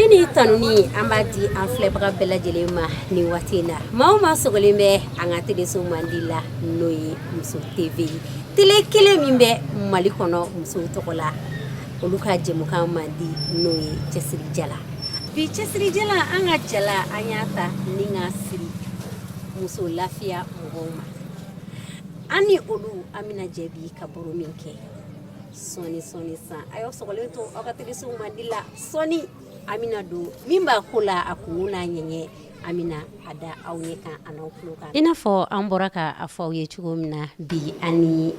Foli ni tanuni an b'a di an filɛbaga bɛɛ lajɛlen ma nin waati in na. Maa o maa sɔgɔlen bɛ an ka teleso mandi la, n'o ye Muso TV ye, tele kelen min bɛ Mali kɔnɔ musow tɔgɔ la, olu ka jɛmukan mandi, n'o ye Cɛsiri Jala. Bi Cɛsiri Jala, an ka jala an y'a ta ni ka siri muso lafiya mɔgɔw ma. An ni olu an bɛna jɛ bi ka baro min kɛ sɔɔni sɔɔni san, a y'aw sɔgɔlen to aw ka teleso mandi la. Sɔɔni an bɛna don min b'a ko la, a kun n'a ɲɛɲɛ, an bɛna a da aw ɲɛ kan a n'aw tulo kan. I n'a fɔ an bɔra ka a fɔ aw ye cogo min na, bi an ni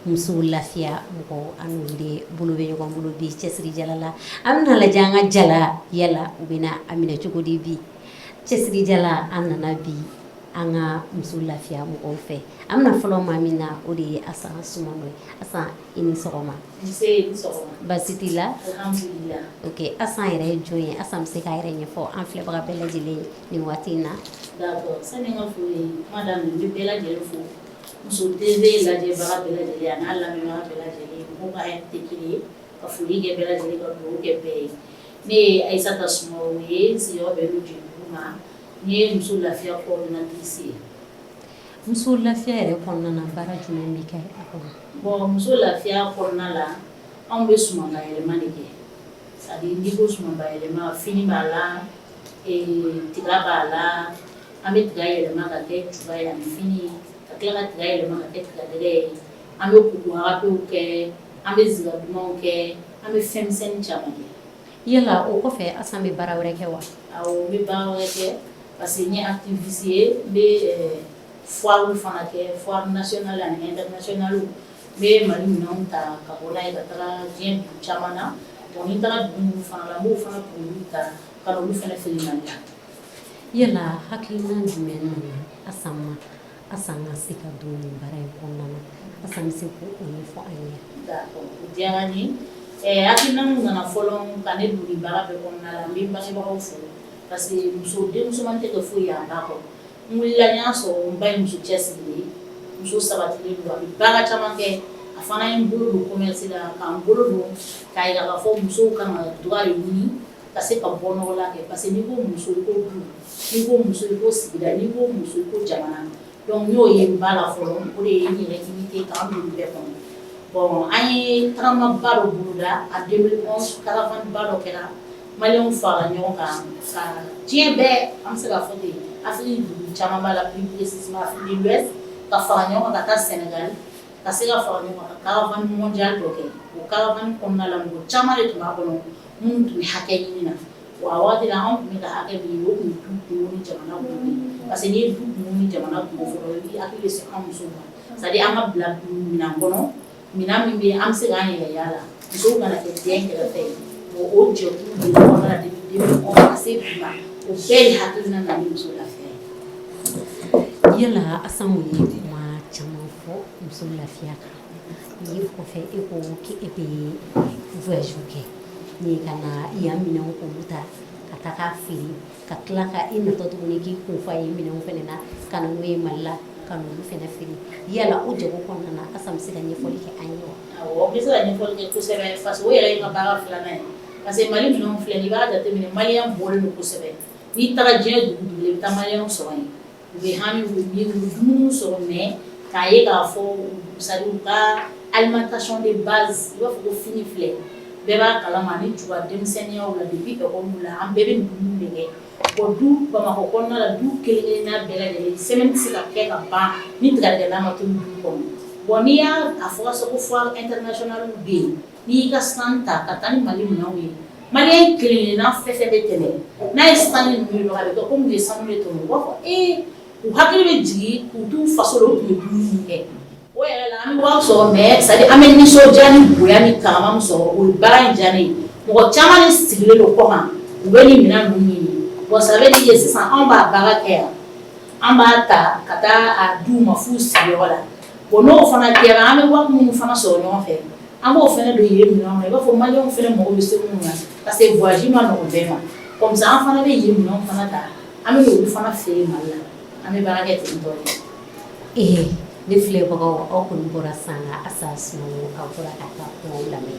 muso lafiya mɔgɔw, an n'olu de bolo bɛ ɲɔgɔn bolo bi Cɛsiri Jala la. An bɛna lajɛ an ka jala yala u bɛna a minɛ cogo di. Bi Cɛsiri Jala, an nana bi an ka muso lafiya mɔgɔw fɛ. An bɛna fɔlɔ maa min na, o de ye Asan Sumano ye. Asan, i ni sɔgɔma. Baasi t'i la? Ok, Asan yɛrɛ ye jɔn ye? Asan bɛ se k'a yɛrɛ ɲɛfɔ an filɛbaga bɛɛ lajɛlen nin waati in na? D'accord, sani n ka foli kuma daminɛ, n bɛ bɛɛ lajɛlen fo, Muso TV lajɛbaga bɛɛ lajɛlen a n'a lamɛnbaga bɛɛ lajɛlen. Mɔgɔw ka heure tɛ kelen ye. Ka foli kɛ bɛɛ lajɛlen, ka dugawu kɛ bɛɛ ye. Ne ye Ayisata Sumaworo ye, n sigiyɔrɔ bɛnnen don Jelibugu ma. N ye Muso Lafiya coordonnatrice ye. Muso Lafiya yɛrɛ kɔnɔna na, baara jumɛn bɛ kɛ a kɔnɔ? Bon, Muso Lafiya kɔnɔna la, anw bɛ suman bayɛlɛma de kɛ. C'est à dire, n'i ko suman bayɛlɛma, fini b'a la, tiga b'a la. An bɛ tiga yɛlɛma ka kɛ juga ye ani fini, ka tila ka tiga yɛlɛma ka kɛ tigadɛgɛ ye. An bɛ koko râpéw kɛ, an bɛ ziga dumanw kɛ, an bɛ fɛn misɛnnin caman kɛ. Yala o kɔfɛ, Asan bɛ baara wɛrɛ kɛ wa? Awɔ, n bɛ baara wɛrɛ kɛ parce que n ye activiste ye. N bɛ foire fana kɛ, foire nationale ani internationale. N bɛ Mali minɛnw ta ka bɔ n'a ye ka taga diɲɛ dugu caman na. Bon, ni n taara dugu minnu fana la, n b'o fana produit ta ka na olu fana feere Mali la. Yala hakilina jumɛn nana Asan ma, Asan ka se ka don nin baara in kɔnɔna na? Asan bɛ se k'o ɲɛfɔ an ye? D'accord, o diyara n ye. Hakilina min nana fɔlɔ ka ne don nin baara bɛɛ kɔnɔna la, n bɛ n bangebagaw fo parce que muso den musoman tɛ kɛ foyi ye a ba kɔ. N wulila, n y'a sɔrɔ n ba ye muso cɛsirilen ye, muso sabatilen don, a bɛ baara caman kɛ. A fana ye n bolo don commerce la, k'an bolo don k'a jira k'a fɔ musow kan ka droit de ɲini ka se ka bɔ nɔgɔ la kɛ, parce que n'i ko muso, i ko du, n'i ko muso, i ko sigida, n'i ko muso, i ko jamana. Donc n y'o ye n ba la fɔlɔ, o de ye n yɛrɛ imité k'an don nin bɛɛ kɔnɔ. Bon, an ye tagamaba dɔ boloda en 2011. Caravane ba dɔ kɛra, maliyɛnw farala ɲɔgɔn kan ka diɲɛ bɛɛ, an bɛ se k'a fɔ ten, Afrique dugu caman b'a la, plus précisément Afrique de l'Ouest, ka fara ɲɔgɔn kan ka taa Sénégal, ka se ka fara ɲɔgɔn kan ka caravane mondiale dɔ kɛ. O caravane kɔnɔna la, mɔgɔ caman de tun b'a kɔnɔ minnu tun bɛ hakɛ ɲini na. Wa a waati la, anw tun bɛ ka hakɛ min ɲini, o tun ye du kungo ni jamana kungo ye, parce que n'i ye du kungo ni jamana kungo fɔ dɔrɔn, i b'i hakili bɛ se an musow ma. C'est à dire, an ka bila minɛn kɔnɔ, minɛn min bɛ yen an bɛ se k'an yɛrɛ y'a la, musow kana kɛ den kɛrɛfɛ ye. Bon, o jɛkulu de kɔnɔna la depuis 2011 ka se bi ma, o bɛɛ de hakilina nana ni Muso Lafiya ye. Yala Asan ye kuma caman fɔ Muso Lafiya kan. Yen kɔfɛ, e ko k'e bɛ voyage kɛ ni ka na yan minɛnw k'olu ta ka taga feere, ka tila ka i natɔ tuguni k'i kun fa ye minɛnw fana na ka na n'o ye Mali la ka n'olu fana feere. Yala o jago kɔnɔna na, Asan bɛ se ka ɲɛfɔli kɛ an ye wa? Awɔ, n bɛ se ka ɲɛfɔli kɛ kosɛbɛ parce que o yɛrɛ ye n ka baara filanan ye, parce que Mali minɛnw filɛ nin ye, i b'a jateminɛ, maliyɛn bɔlen don kosɛbɛ. N'i taara diɲɛ dugu dugu la, i bɛ taa maliyɛnw sɔrɔ yen, u bɛ hami, u bɛ miiri, u bɛ dumuni sɔrɔ, mais k'a ye k'a fɔ, c'est à dire, u ka alimentation de base, i b'a fɔ ko fini filɛ, bɛɛ b'a kalama ni juga denmisɛnninyaw la, depuis école la, an bɛɛ bɛ nin dumuni de kɛ. Bon, du Bamakɔ kɔnɔna la, du kelen kelenna bɛɛ lajɛlen, semaine tɛ se ka kɛ ka ban ni tigadɛgɛna ma tobi du kɔnɔ. Bon, n'i y'a a fɔra sa ko foire internationale bɛ yen, n'i y'i ka stand ta ka taa ni Mali minɛnw ye, maliyɛn kelen kelenna fɛn fɛn bɛ tɛmɛ n'a ye stand ninnu ye dɔrɔn, a bɛ kɛ komi u ye sanu de tɔmɔ. U b'a fɔ ee, u hakili bɛ jigin k'u t'u faso la, u tun bɛ dumuni min kɛ. O yɛrɛ la, an bɛ wari sɔrɔ, mais c'est à dire, an bɛ nisɔndiya ni bonya ni karama min sɔrɔ, o ye baara in diya ne ye. Mɔgɔ caman de sigilen don kɔ kan, u bɛ nin minɛn ninnu ɲini. Bon, ça veut dire que sisan anw b'a baara kɛ yan, an b'a ta ka taa a d'u ma f'u sigiyɔrɔ la. Bon, n'o fana kɛra, an bɛ wari minnu fana sɔrɔ ɲɔgɔn fɛ, an b'o fana don yen minɛnw na. I b'a fɔ maliyɛnw fana mago bɛ se minnu na, parce que voyage ma nɔgɔn bɛɛ ma. Comme ça, an fana bɛ yen minɛnw fana ta, an bɛ olu fana feere Mali la. An bɛ baara kɛ ten tɔ de. Ee, ne filɛbagaw, aw kɔni bɔra san ka Asa Sumano, aw bɔra ka taa kumaw lamɛn.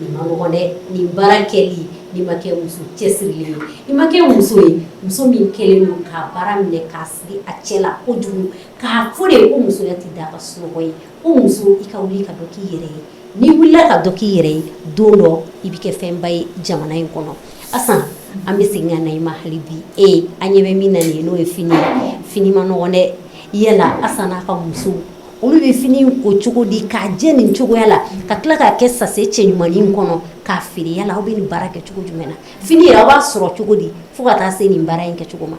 Nin ma nɔgɔn dɛ, nin baara kɛli, n'i ma kɛ muso cɛsirilen ye, i ma kɛ muso ye, muso min kɛlen don ka baara minɛ k'a siri a cɛ la kojugu, k'a fɔ de ko musoya tɛ da ka sunɔgɔ ye, ko muso i ka wuli ka dɔ k'i yɛrɛ ye. N'i wulila ka dɔ k'i yɛrɛ ye, don dɔ i bɛ kɛ fɛnba ye jamana in kɔnɔ. Asan, an bɛ segin ka na i ma hali bi. E an ɲɛ bɛ min na nin ye, n'o ye fini ye. Fini ma nɔgɔn dɛ. Yala Asan n'a ka musow, olu bɛ fini ko cogo di k'a jɛ nin cogoya la, ka tila k'a kɛ sachet cɛ ɲumannin kɔnɔ k'a feere? Yala aw bɛ nin baara kɛ cogo jumɛn na? Fini yɛrɛ, aw b'a sɔrɔ cogo di fo ka taa se nin baara in kɛ cogo ma?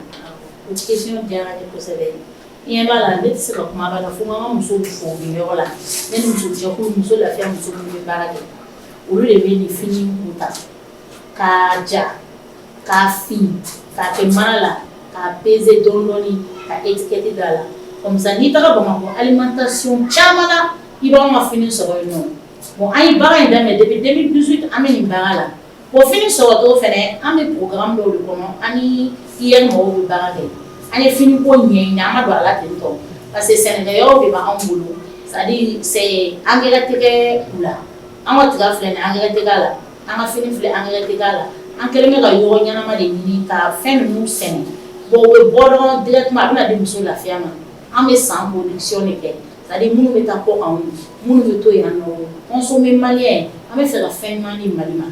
O question diyara n ye kosɛbɛ. I ɲɛ b'a la, ne tɛ se ka kuma ba la fo n ka musow fo u bɛ yɔrɔ la. Ne ni muso jɛkulu, Muso Lafiya muso minnu bɛ baara kɛ, olu de bɛ nin fini ko ta k'a ja, k'a fin, k'a kɛ mana la, k'a peser dɔɔni dɔɔni, ka étiquette d'a la. Comme ça, n'i taga Bamakɔ alimentation caman na, i b'anw ka fini sɔrɔ yen nɔ. Bon, an ye baara in daminɛ depuis 2018, an bɛ nin baara la. Bon, fini sɔrɔcogo fɛnɛ, an bɛ programme dɔw de kɔnɔ, an ni IN mɔgɔw bɛ baara kɛ. An ye fini ko ɲɛɲini, an ma don a la ten tɔ, parce que sɛnɛkɛyɔrɔ de b'anw bolo, c'est à dire c'est engrais tɛ kɛ u la. An ka tiga filɛ nin ye, engrais tɛ k'a la. An ka fini filɛ, engrais tɛ k'a la. An kɛlen bɛ ka yɔrɔ ɲɛnama de ɲini ka fɛn ninnu sɛnɛ. Bon, u bɛ bɔ dɔrɔn directement, a bɛna di Muso Lafiya ma. An bɛ san production de kɛ, c'est à dire minnu bɛ taa kɔ kan, minnu bɛ to yan nɔ, consommer malien. An bɛ fɛ ka fɛn ɲuman di Mali ma,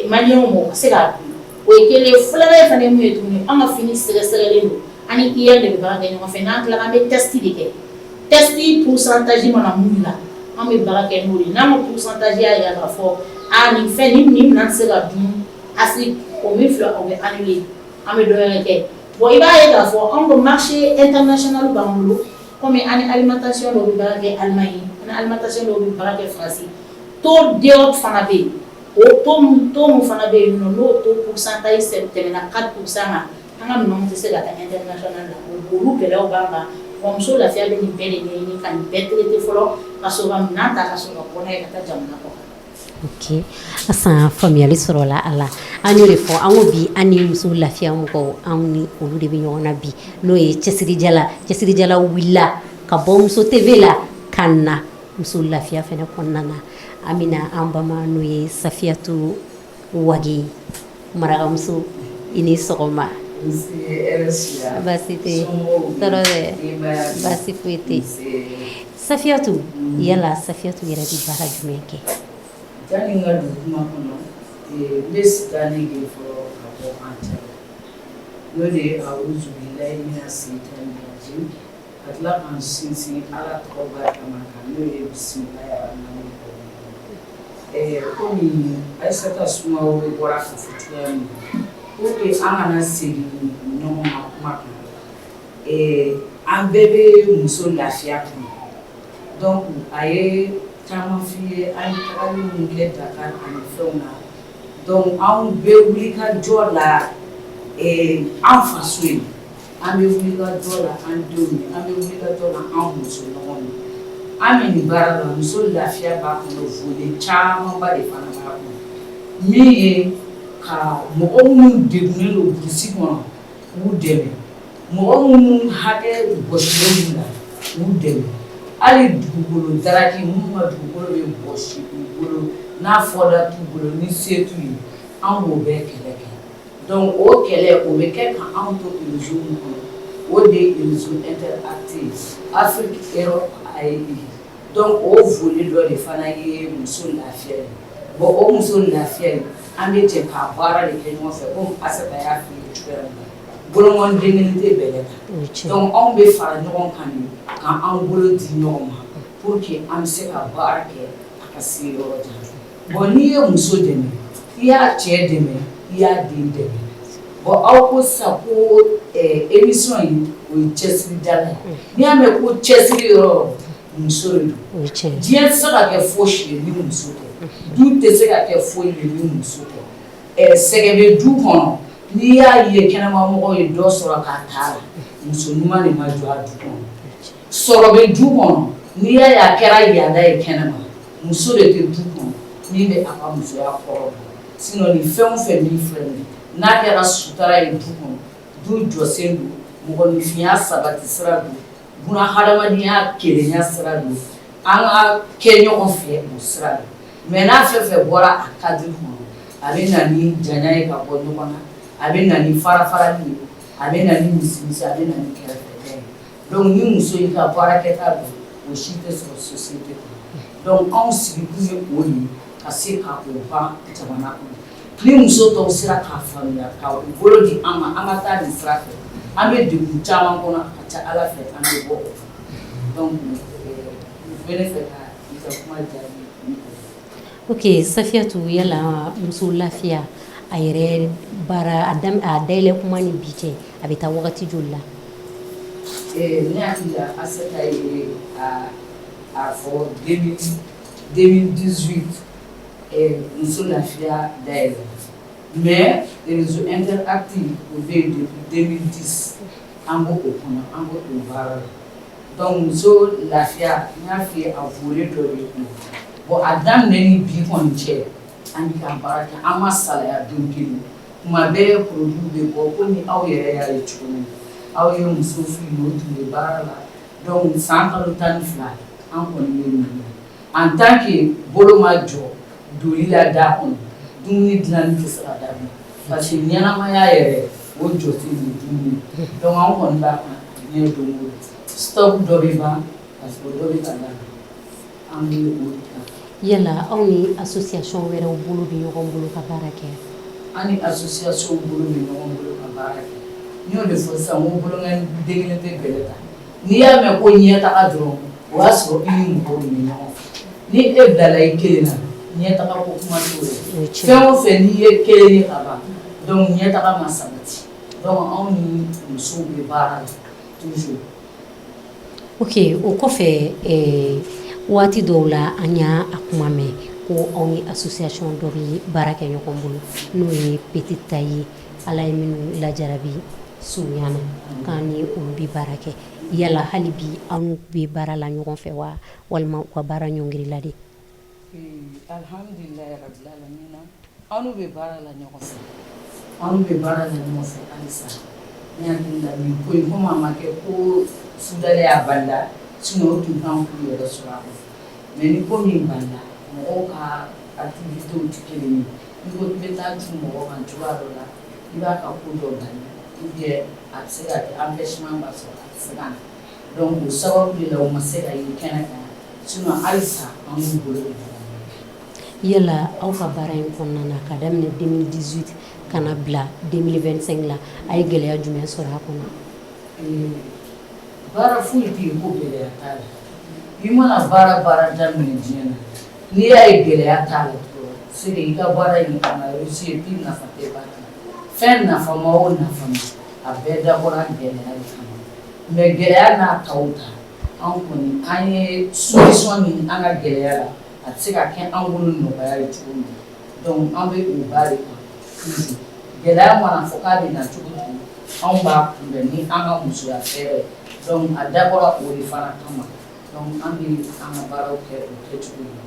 maliyɛnw ma, u ka se k'a dun. O ye kelen ye. Filanan ye fana ye mun ye tuguni? An ka fini sɛgɛsɛgɛlen don. An ni IN de bɛ baara kɛ ɲɔgɔn fɛ. N'an tilala, an bɛ test de kɛ. Test pourcentage mana mun la, an bɛ baara kɛ n'o de ye. N'an ka pourcentage y'a jira k'a fɔ aa, nin fɛn nin minɛn tɛ se ka dun Afrique, o min filɛ, o bɛ annuler, an bɛ dɔ wɛrɛ kɛ. Bon, i b'a ye k'a fɔ anw ka marché international b'an bolo, komi an ni alimentation dɔw bɛ baara kɛ Allemagne, an ni alimentation dɔw bɛ baara kɛ France. Taux d'Europe fana bɛ yen. O taux mun fana bɛ yen nɔ, n'o taux pourcentage tɛmɛna 4% kan, an ka minɛnw tɛ se ka taa international la. Olu gɛlɛyaw b'an kan. Wa Muso Lafiya bɛ nin bɛɛ de ɲɛɲini ka nin bɛɛ traiter fɔlɔ, ka sɔrɔ ka minɛn ta, ka sɔrɔ ka bɔ n'a ye ka taa jamana kɔ kan. Ok Asan, faamuyali sɔrɔla a la. An y'o de fɔ, an ko bi an ni Muso Lafiya mɔgɔw, anw ni olu de bɛ ɲɔgɔn na bi, n'o ye cɛsirijala. Cɛsirijala wulila ka bɔ Muso TV la ka na Muso Lafiya fɛnɛ kɔnɔna na. An bɛna an bama, n'o ye Safiyatu Wage. Marakamuso, i ni sɔgɔma. Baasi tɛ, tɔɔrɔ tɛ, baasi foyi tɛ. Safiyatu, yala Safiyatu yɛrɛ bɛ baara jumɛn kɛ? Yanni n ka don kuma kɔnɔ, n bɛ sitanɛ gɛn fɔlɔ ka bɔ an cɛ la, n'o de ye awuzu bilayi mina sitani rajim, ka tila k'an sinsin Ala tɔgɔ barikama kan, n'o ye bisimilahi rahmani rahim. Komi Ayisata Sumaworo bɔra k'a fɔ cogoya min na, pour que an kana segin ɲɔgɔn ma kuma kan, an bɛɛ bɛ Muso Lafiya kɔnɔ. Donc a ye caman f'i ye, an ye tagali min kɛ Dakar ani fɛnw na. Donc anw bɛ wuli ka jɔ la an faso ye, an bɛ wuli ka jɔ la an denw ye, an bɛ wuli ka jɔ la an muso ɲɔgɔnw ye. An bɛ nin baara la, Muso Lafiya b'a kɔnɔ, volet camanba de fana b'a kɔnɔ, min ye ka mɔgɔ minnu degunnen don brousse kɔnɔ, k'u dɛmɛ, mɔgɔ minnu hakɛ bɔsilen b'u la, k'u dɛmɛ, hali dugukolo daraki, minnu ka dugukolo bɛ bɔsi u bolo, n'a fɔda t'u bolo, ni se t'u ye, an b'o bɛɛ kɛlɛ kɛ. Donc o kɛlɛ, o bɛ kɛ ka anw to réseau min kɔnɔ, o de ye réseau interacté ye, Afrique, Europe, AEE. Donc o volet dɔ de fana ye Muso Lafiya ye. Bon, o Muso Lafiya ye, an bɛ jɛ k'a baara de kɛ ɲɔgɔn fɛ, komi Asata y'a f'i ye cogoya min na, bolokɔni den kelen tɛ bɛlɛ ta. Donc anw bɛ fara ɲɔgɔn kan de k'an bolo di ɲɔgɔn ma pour que an bɛ se ka baara kɛ a ka se yɔrɔ jan. Bon, n'i ye muso dɛmɛ, i y'a cɛ dɛmɛ, i y'a den dɛmɛ. Bon, aw ko sisan ko émission in, o ye cɛsirijala ye. N'i y'a mɛn ko cɛsiri yɔrɔ, muso de don. Diɲɛ tɛ se ka kɛ fosi ye ni muso tɛ, du tɛ se ka kɛ foyi ye ni muso tɛ. Sɛgɛn bɛ du kɔnɔ, n'i y'a ye kɛnɛmamɔgɔw ye dɔ sɔrɔ k'a t'a la, muso ɲuman de ma jɔ a du kɔnɔ. Sɔrɔ bɛ du kɔnɔ, n'i y'a ye a kɛra yaada ye kɛnɛma, muso de tɛ du kɔnɔ min bɛ a ka musoya kɔrɔ dɔn. Sinon nin fɛn o fɛn min filɛ nin ye, n'a kɛra sutara ye du kɔnɔ, du jɔsen don, mɔgɔninfinya sabati sira don, buna hadamadenya kelenya sira don, an ka kɛ ɲɔgɔn fɛ o sira don. Mais n'a fɛn fɛn bɔra a cadre kɔnɔ, a bɛ na ni janya ye ka bɔ ɲɔgɔn na, a bɛ na ni fara farali ye, a bɛ na ni misimisi, a bɛ na ni kɛrɛfɛdɛn ye. Donc ni muso y'i ka baarakɛta dɔn, o si tɛ sɔrɔ société kɔnɔ. Donc anw sigikun ye o de ye, ka se ka o ban jamana kɔnɔ. Ni muso tɔw sera k'a faamuya, ka u bolo di an ma, an ka taa nin sira fɛ, an bɛ degun caman kɔnɔ, a ka ca Ala fɛ an bɛ bɔ o kɔnɔ. Donc n bɛ ne fɛ ka i ka kuma jaabi ni o ye. Ok, Safiyatu, yala muso lafiya a yɛrɛ baara a dayɛlɛ kuma ni bi cɛ, a bɛ taa wagati joli la? Ne hakili la, Aseta ye a fɔ 2018 muso lafiya dayɛlɛ, mais réseau interactif, o bɛ yen depuis 2010. An b'o o kɔnɔ, an b'o o baara la. Donc muso lafiya, n y'a f'i ye, a volet dɔ de ye. Bon, a daminɛ ni bi kɔni cɛ, an bɛ ka baara kɛ, an ma salaya don kelen. Tuma bɛɛ produit bɛ bɔ, komi aw yɛrɛ y'a ye cogo min na, aw ye muso fili, o tun bɛ baara la. Donc san kalo 12, an kɔni bɛ nin na. En tant que bolo ma jɔ doli la da kɔnɔ, dumuni dilanni tɛ se ka dabila, parce que ɲɛnamaya yɛrɛ, o jɔsen de ye dumuni. Donc an kɔni b'a kan diɲɛ don o don, stock dɔ bɛ ban parce que dɔ bɛ ka daminɛ, an bɛ o de kan. Yala aw ni association wɛrɛw bolo bɛ ɲɔgɔn bolo ka baara kɛ? An ni association bolo bɛ ɲɔgɔn bolo ka baara kɛ. N y'o de fɔ sisan, n ko bolonkɔni den kelen tɛ bɛlɛ ta. N'i y'a mɛn ko ɲɛtaga dɔrɔn, o y'a sɔrɔ i ni mɔgɔw de bɛ ɲɔgɔn fɛ. Ni e bilala i kelen na, ɲɛtaga ko kuma t'o la. Fɛn o fɛn, n'i ye kelen ye ka ban, donc ɲɛtaga ma sabati. Donc anw ni musow bɛ baara la toujours. Ok, o kɔfɛ, waati dɔw la, an y'a a kuma mɛn ko aw ni association dɔ bɛ baara kɛ ɲɔgɔn bolo, n'o ye Petite Taille ye, Ala ye minnu lajarabi surunya na, k'an ni olu bɛ baara kɛ. Yala hali bi aw bɛ baara la ɲɔgɔn fɛ wa, walima u ka baara ɲɔngirila de? Alhamdulilayi rabbil alamina, anw n'u bɛ baara la ɲɔgɔn fɛ, anw n'u bɛ baara la ɲɔgɔn fɛ halisa. Ne hakili la, nin ko in, komi a ma kɛ ko sudalen y'a balila, sinon o tun kan k'u yɛrɛ sɔrɔ a kɔnɔ. Mais ni ko min balila, mɔgɔw ka activités tɛ kelen ye. N'i ko k'i bɛ taa cun mɔgɔ kan cogoya dɔ la, i b'a ka ko dɔ bali, ou bien a bɛ se ka kɛ empêchement b'a sɔrɔ, a tɛ se ka na. Donc o sababu de la, u ma se ka ye kɛnɛ kan, sinon halisa an b'u bolo bɛ ɲɔgɔn bolo. Yala aw ka baara in kɔnɔna na, ka daminɛ 2018 ka na bila 2025 la, a ye gɛlɛya jumɛn sɔrɔ a kɔnɔ? Baara foyi tɛ yen ko gɛlɛya t'a la. I mana baara baara daminɛ diɲɛ na, n'i y'a ye gɛlɛya t'a la dɔrɔn, c'est que i ka baara in a ma réussi, et puis nafa tɛ baara la. Fɛn nafama o nafama, a bɛɛ dabɔra gɛlɛya de kama. Mais gɛlɛya n'a taw ta, anw kɔni, an ye solution ɲini an ka gɛlɛya la, a tɛ se ka kɛ an bolo nɔgɔya ye cogo min na. Donc an bɛ o ba de kan toujours. Gɛlɛya mana fɔ k'a bɛ na cogo cogo, anw b'a kunbɛn ni an ka musoya fɛɛrɛ ye. Donc a dabɔra o de fana kama. Donc an bɛ an ka baaraw kɛ o kɛcogo la.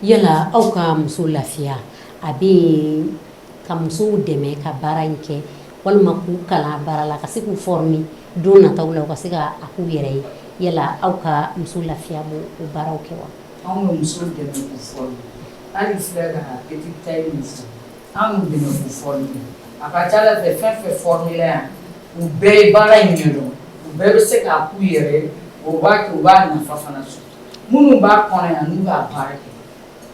Yala aw ka muso lafiya, a bɛ yen ka musow dɛmɛ ka baara in kɛ, walima k'u kalan baara la, ka se k'u former don nataw la, u ka se ka a k'u yɛrɛ ye? Yala aw ka muso lafiya b'o o baaraw kɛ wa? Anw bɛ musow dɛmɛ k'u former. Hali filɛ ka Petite Taille min fɔ, an b'u dɛmɛ k'u former. A ka ca Ala fɛ, fɛn fɛn former la yan, u bɛɛ ye baara in ɲɛdɔn, u bɛɛ bɛ se k'a k'u yɛrɛ ye, o b'a kɛ, u b'a nafa fana sɔrɔ. Minnu b'a kɔnɔ yan, n'u b'a baara kɛ,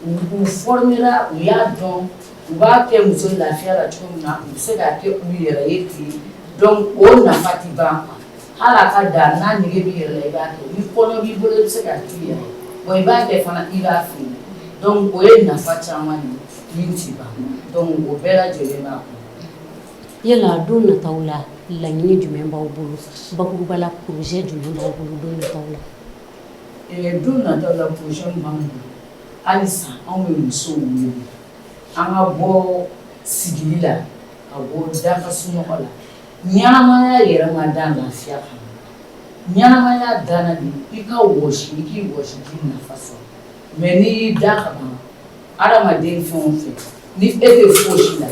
u former la, u y'a dɔn, u b'a kɛ muso lafiya la cogo min na, u bɛ se k'a kɛ u yɛrɛ ye ten. Donc o nafa tɛ ban quoi. Hali a ka dan n'a nege b'i yɛrɛ la, i b'a kɛ. Ni kɔɲɔ b'i bolo, i bɛ se k'a k'i yɛrɛ ye. Bon, i b'a kɛ fana, i b'a feere. Donc o ye nafa caman ye min tɛ ban. Donc o bɛɛ lajɛlen b'a kɔnɔ. Yala don nataw la, laɲini jumɛn b'aw bolo? Bakuruba la, projet jumɛn b'aw bolo don nataw la? Don nataw la, projet min b'an bolo halisa, anw bɛ musow wele an ka bɔ sigili la, ka bɔ da ka sunɔgɔ la. Ɲɛnamaya yɛrɛ ma da lafiya kama. Ɲɛnamaya danna de i ka wɔsi, i k'i wɔsi k'i nafa sɔrɔ. Mais n'i y'i da ka ban, adamaden fɛn o fɛn, ni e tɛ fosi la,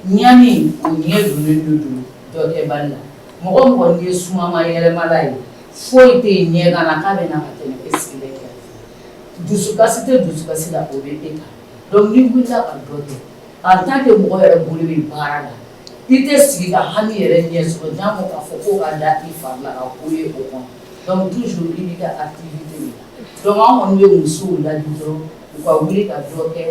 ɲani o ɲɛ donnen de don dɔ kɛbali la. Mɔgɔ mɔgɔ, n'i ye sumama yɛlɛmala ye, foyi tɛ yen ɲɛgan na k'a bɛ na ka tɛmɛ e sigilen kɛrɛfɛ. Dusukasi tɛ dusukasi la, o bɛ e kan. Donc n'i wulila ka dɔ kɛ, en tant que mɔgɔ yɛrɛ bolo bɛ baara la, i tɛ sigi ka hami yɛrɛ ɲɛ sɔrɔ, jango k'a fɔ ko ka da i fari la ka ko ye o kɔnɔ. Donc toujours i b'i ka activité de la. Donc an kɔni bɛ musow ladi dɔrɔn, u ka wuli ka dɔ kɛ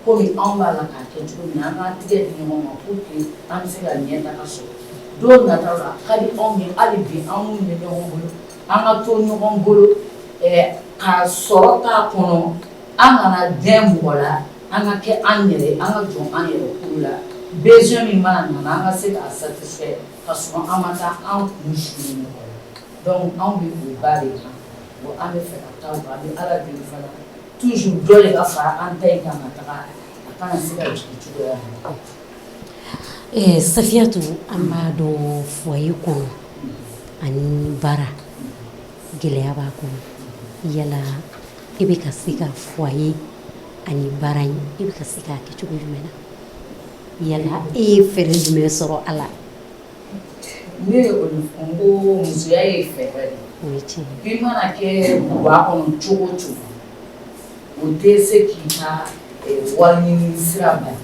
komi anw b'a la k'a kɛ cogo min na. An k'an tigɛ di ɲɔgɔn ma pour que an bɛ se ka ɲɛtaga sɔrɔ don nataw la. A ka di anw ye hali bi, an minnu bɛ ɲɔgɔn bolo, an ka to ɲɔgɔn bolo ka sɔrɔ k'a kɔnɔ, an kana dɛn mɔgɔ la, an ka kɛ an yɛrɛ, an ka jɔ an yɛrɛ kuru la. Besoin min mana nana, an ka se k'a satisfaire ka sɔrɔ an ma taa an kun su mɔgɔ la. Donc anw bɛ o ba de kan. Bon, an bɛ fɛ ka taa o kan. An bɛ Ala deli fana toujours, dɔ de ka fara an ta in kan ka taga, a kana se ka jigin cogoya min na. Safiyatu, an b'a dɔn foyer kɔnɔ ani baara, gɛlɛya b'a kɔnɔ. Yala e bɛ ka se ka foyer ani baara in, e bɛ ka se k'a kɛ cogo jumɛn na? Yala e ye fɛɛrɛ jumɛn sɔrɔ a la? Ne ye o de fɔ, n ko musoya ye fɛɛrɛ de O ye tiɲɛ ye. I mana kɛ duguba kɔnɔ cogo o cogo, o tɛ se k'i ka wari ɲini sira bali,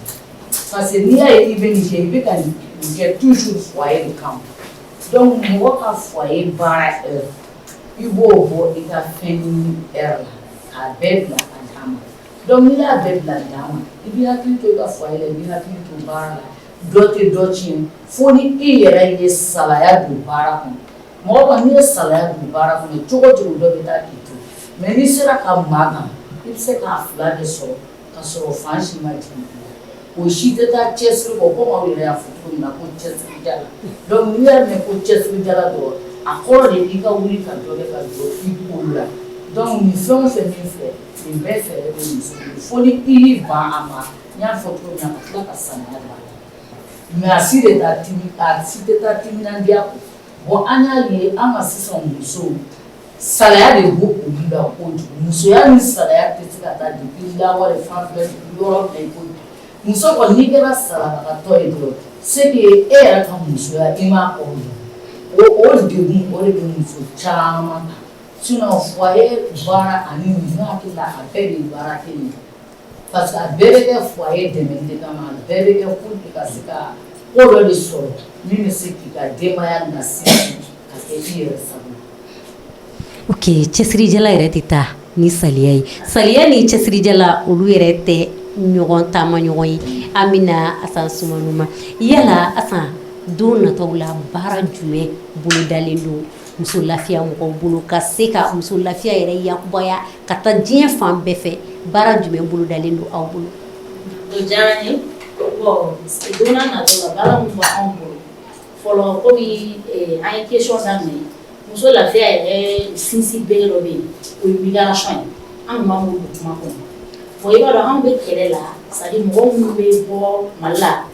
parce que n'i y'a ye i bɛ nin kɛ, i bɛ ka nin kɛ toujours foyer de kama. Donc mɔgɔ ka foyer baara heure, i b'o bɔ i ka fɛn ɲini heure la k'a bɛɛ bila a dan ma. Donc n'i y'a bɛɛ bila dan ma, i b'i hakili to i ka foyer la, i b'i hakili to baara la, dɔ tɛ dɔ tiɲɛ, fo ni i yɛrɛ ye salaya don baara kɔnɔ. Mɔgɔ kɔni, n'i ye salaya don baara kɔnɔ cogo o cogo, dɔ bɛ taa k'i to. Mais n'i sera ka maa kan, i bɛ se k'a fila de sɔrɔ ka sɔrɔ fan si ma jigin i la. O si tɛ taa cɛsiri kɔ, komi aw yɛrɛ y'a fɔ cogo min na ko cɛsirijala. Donc n'i y'a mɛn ko cɛsirijala dɔrɔn, a kɔrɔ de i ka wuli ka dɔ kɛ ka jɔ i kolo la. Donc nin fɛn o fɛn min filɛ nin bɛɛ, fɛɛrɛ bɛ muso bolo, fo ni i y'i ban a ma. N y'a fɔ cogo min na, ka tila ka saliya don a la, mais a si de taa timi, a si tɛ taa timinandiya kɔ. Bon, an y'a ye an ka sisan musow, salaya de b'o olu la kojugu. Musoya ni salaya tɛ se ka taa depuis lawale fan filɛ yɔrɔ min na i ko bi. Muso kɔni, n'i kɛra salabagatɔ ye dɔrɔn, c'est que e yɛrɛ ka musoya, i m'a kɔrɔ dɔn. O degun, o de bɛ muso caman kan. Sinon foyer baara ani nin, ne hakili la, a bɛɛ de ye baara kelen ye, parce que a bɛɛ bɛ kɛ foyer dɛmɛni de kama, a bɛɛ bɛ kɛ pour que ka se ka ko dɔ de sɔrɔ min bɛ se k'i ka denbaya lasigi ka kɛ i yɛrɛ sago ye. Ok, cɛsirijala yɛrɛ tɛ taa ni saliya ye. Saliya ni cɛsirijala, olu yɛrɛ tɛ ɲɔgɔn taama ɲɔgɔn ye. An bɛna Asan Sumano ma. Yala Asan, don nataw la, baara jumɛn bolodalen don muso lafiya mɔgɔw bolo ka se ka muso lafiya yɛrɛ yakubaya ka taa diɲɛ fan bɛɛ fɛ? Baara jumɛn bolodalen don aw bolo? O diyara n ye. Bon, don n'a nataw la, baara min b'anw bolo fɔlɔ, komi an ye question daminɛ, muso lafiya yɛrɛ sinsin bere dɔ bɛ yen, o ye migration ye. An tun b'an bolo don kuma kɔnɔ. Bon, i b'a dɔn, anw bɛ kɛlɛ la, c'est à dire mɔgɔ minnu bɛ bɔ Mali la,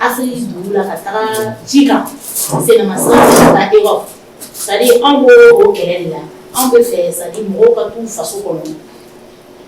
Afrique dugu la, ka taga ji kan, sennama sira fɛ ka taa Europe, c'est à dire anw b'o o kɛlɛ de la. Anw bɛ fɛ, c'est à dire mɔgɔw ka t'u faso kɔnɔ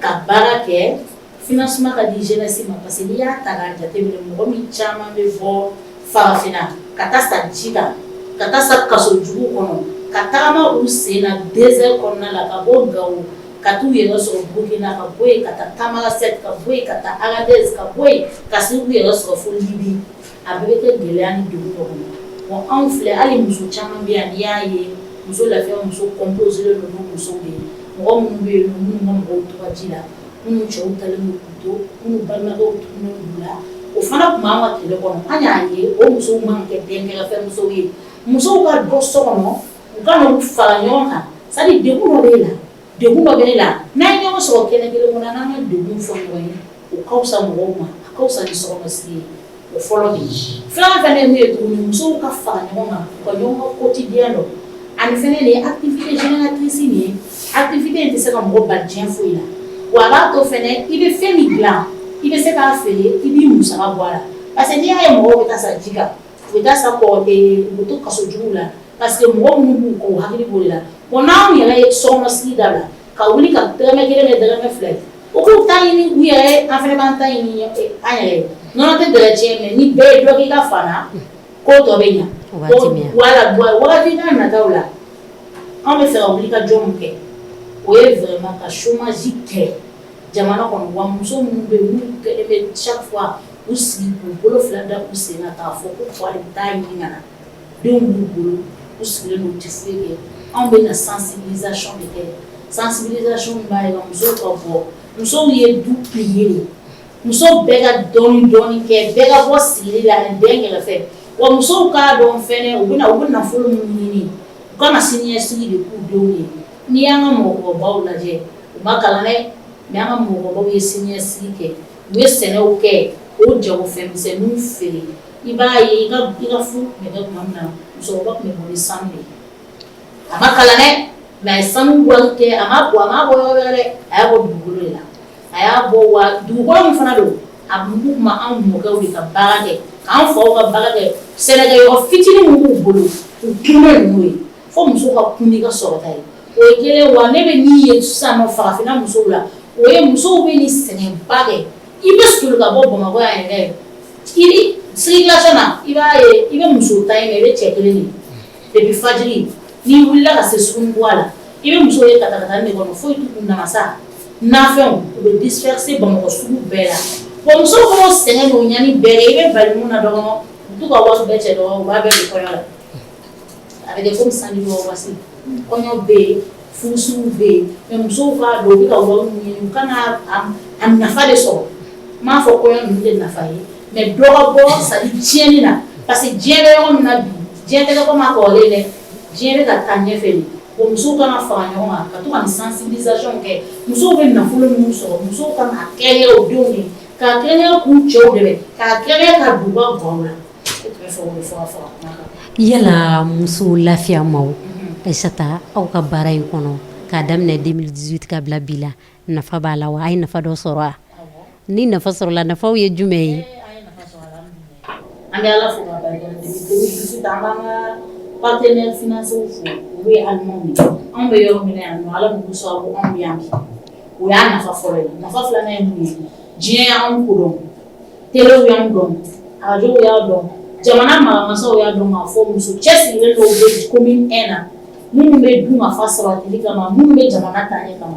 ka baara kɛ, financement ka di jeunesse ma, parce que n'i y'a ta k'a jateminɛ, mɔgɔ min caman bɛ bɔ farafinna ka taa sa ji kan, ka taa sa kaso jugu kɔnɔ, ka tagama u sen na désert kɔnɔna la, ka bɔ Gawo ka t'u yɛrɛ sɔrɔ Burukina, ka bɔ yen ka taa Tamanrasset, ka bɔ yen ka taa Agadez, ka bɔ yen ka se u yɛrɛ sɔrɔ fo Libi, a bɛɛ bɛ kɛ gɛlɛya ni degun dɔ kɔnɔ. Bon, anw filɛ, hali muso caman bɛ yan, n'i y'a ye muso lafiya muso composé don ni musow de ye, mɔgɔ minnu bɛ yen nɔ, minnu ka mɔgɔw tora ji la, minnu cɛw talen don k'u to, minnu balimakɛw tununnen d'u la, o fana tun b'an ka kɛlɛ kɔnɔ. An y'a ye o musow man kɛ dɛnkɛrɛfɛ musow ye. Musow ka bɔ so kɔnɔ, u ka n'u fara ɲɔgɔn kan, c'est à dire degun dɔ b'e la, degun dɔ bɛ ne la, n'an ye ɲɔgɔn sɔrɔ kɛnɛ kelen kɔnɔ, n'an ka degun fɔ ɲɔgɔn ye, o ka fisa mɔgɔw ma, a ka fisa ni sokɔnɔsigi ye. O fɔlɔ de ye. Filanan fana ye mun ye tuguni? Musow ka fara ɲɔgɔn kan, u ka ɲɔgɔn ka quotidien dɔn, ani fɛnɛ de ye activité génératrice nin ye. Activité in tɛ se ka mɔgɔ bali diɲɛ foyi la, wa a b'a to fɛnɛ i bɛ fɛn min dilan, i bɛ se k'a feere, i b'i musaka bɔ a la, parce que n'i y'a ye mɔgɔw bɛ taa sa ji kan, u bɛ taa sa kɔ, u bɛ to kaso juguw la, parce que mɔgɔ minnu b'u kɔ, u hakili b'o de la. Bon, n'anw yɛrɛ ye sokɔnɔsigi dabila ka wuli ka dɔrɔmɛ kelen kɛ dɔrɔmɛ fila ye, u k'u ta ɲini u yɛrɛ ye, an fana b'an ta ɲini an yɛrɛ ye. Nɔnɔ tɛ dɛrɛ tiɲɛ, mais ni bɛɛ ye dɔ k'i ka fan na, ko tɔ bɛ ɲa. Voilà, wagati n'a nataw la, anw bɛ fɛ ka wuli ka jɔ min kɛ, o ye vraiment ka chômage kɛlɛ. jamana kɔnɔ. Wa muso minnu bɛ yen, n'u kɛlen bɛ chaque fois u sigi k'u bolo fila da u sen kan k'a fɔ ko fa de bɛ taa ɲini ka na, denw b'u bolo, u sigilen don, u tɛ foyi kɛ. Anw bɛ na sensibilisation de kɛ. Sensibilisation min b'a jira musow ka bɔ, musow ye du pilier de ye. Muso bɛɛ ka dɔɔni dɔɔni kɛ, bɛɛ ka bɔ sigili la ani den kɛrɛfɛ. Wa musow k'a dɔn fɛnɛ, u bɛna, u bɛ nafolo min ɲini, u ka na siniɲɛsigi de k'u denw ye. N'i y'an ka mɔgɔkɔrɔbaw lajɛ, u ma kalan dɛ, mais an ka mɔgɔkɔrɔbaw ye siniɲɛsigi kɛ. U ye sɛnɛw kɛ, o jagofɛnmisɛnninw feere. I b'a ye, i ka furu tun bɛ kɛ tuma min na, musokɔrɔba tun bɛ bɔ ni sanu de ye. A ma kalan dɛ, mais a ye sanu wari kɛ. A ma bɔ, a m'a bɔ yɔrɔ wɛrɛ dɛ, a y'a bɔ dugukolo de la. A y'a bɔ wa dugukolo min fana don, a mugu tun anw mɔkɛw de ka baara kɛ, k'an faw ka baara kɛ. Sɛnɛkɛyɔrɔ fitinin min b'u bolo, u kun bɛ n'o ye. Fo muso ka kun n'i ka sɔrɔta ye, o ye kelen. Wa ne bɛ min ye sisan nɔ farafinna musow la, o ye musow bɛ nin sɛgɛnba kɛ. I bɛ soli ka bɔ Bamakɔ yan yɛrɛ, i bi circulation na, i b'a ye, i bɛ muso ta ye, i bɛ cɛ kelen de. Depuis fajiri n'i wulila ka se sugunikura la, i bɛ musow ye katakatanin de kɔnɔ, foyi t'u kun, namasa nafɛnw u bɛ disperser Bamakɔ sugu bɛɛ la. Wa musow b'o sɛgɛn n'o ɲani bɛɛ kɛ, i bɛ bali mun na dɔrɔn, u t'u ka wari bɛɛ cɛ dɔrɔn, u b'a bɛɛ don kɔɲɔ la. A bɛ kɛ komi sanji bɔ waati, kɔɲɔ bɛ yen, furusuw bɛ yen. Mais musow k'a dɔn, u bɛ ka wari min ɲini, u kana a nafa de sɔrɔ. N m'a fɔ kɔɲɔ ninnu tɛ nafa ye, mais dɔ ka bɔ, c'est à dire tiɲɛni na, parce que diɲɛ bɛ yɔrɔ min na bi, diɲɛ tɛ kɛ komi a kɔrɔlen dɛ, diɲɛ bɛ ka taa ɲɛfɛ de. O musow kan ka fara ɲɔgɔn kan ka to ka nin sensibilisation kɛ. Musow bɛ nafolo minnu sɔrɔ, musow kan k'a kɛrɛnkɛrɛn u denw ye, k'a kɛrɛnkɛrɛn k'u cɛw dɛmɛ, k'a kɛrɛnkɛrɛn ka don u ka gaw la. Ne tun bɛ fɛ k'o de fɔ ka fara kuma kan. Yala muso lafiya maaw, Aïssata, aw ka baara in kɔnɔ, k'a daminɛ 2018 ka bila bi la, nafa b'a la wa? A ye nafa dɔ sɔrɔ wa? Ni nafa sɔrɔla, nafaw ye jumɛn ye? An bɛ Ala fo k'a barika da. Depuis 2018, an b'an ka partenaires financiers fo, olu ye Allemands ye. Anw bɛ yɔrɔ min na yan nɔ, Ala m'u sababu, anw bɛ yan bi. O y'a nafa fɔlɔ ye. Nafa filanan ye mun ye? Diɲɛ y'anw kodɔn, telew y'anw dɔn, arajow y'a dɔn, jamana maramasaw y'a dɔn k'a fɔ muso cɛsirilen dɔw bɛ commune 1 na, minnu bɛ dun ka fa sabatili kama, minnu bɛ jamana taaɲɛ kama.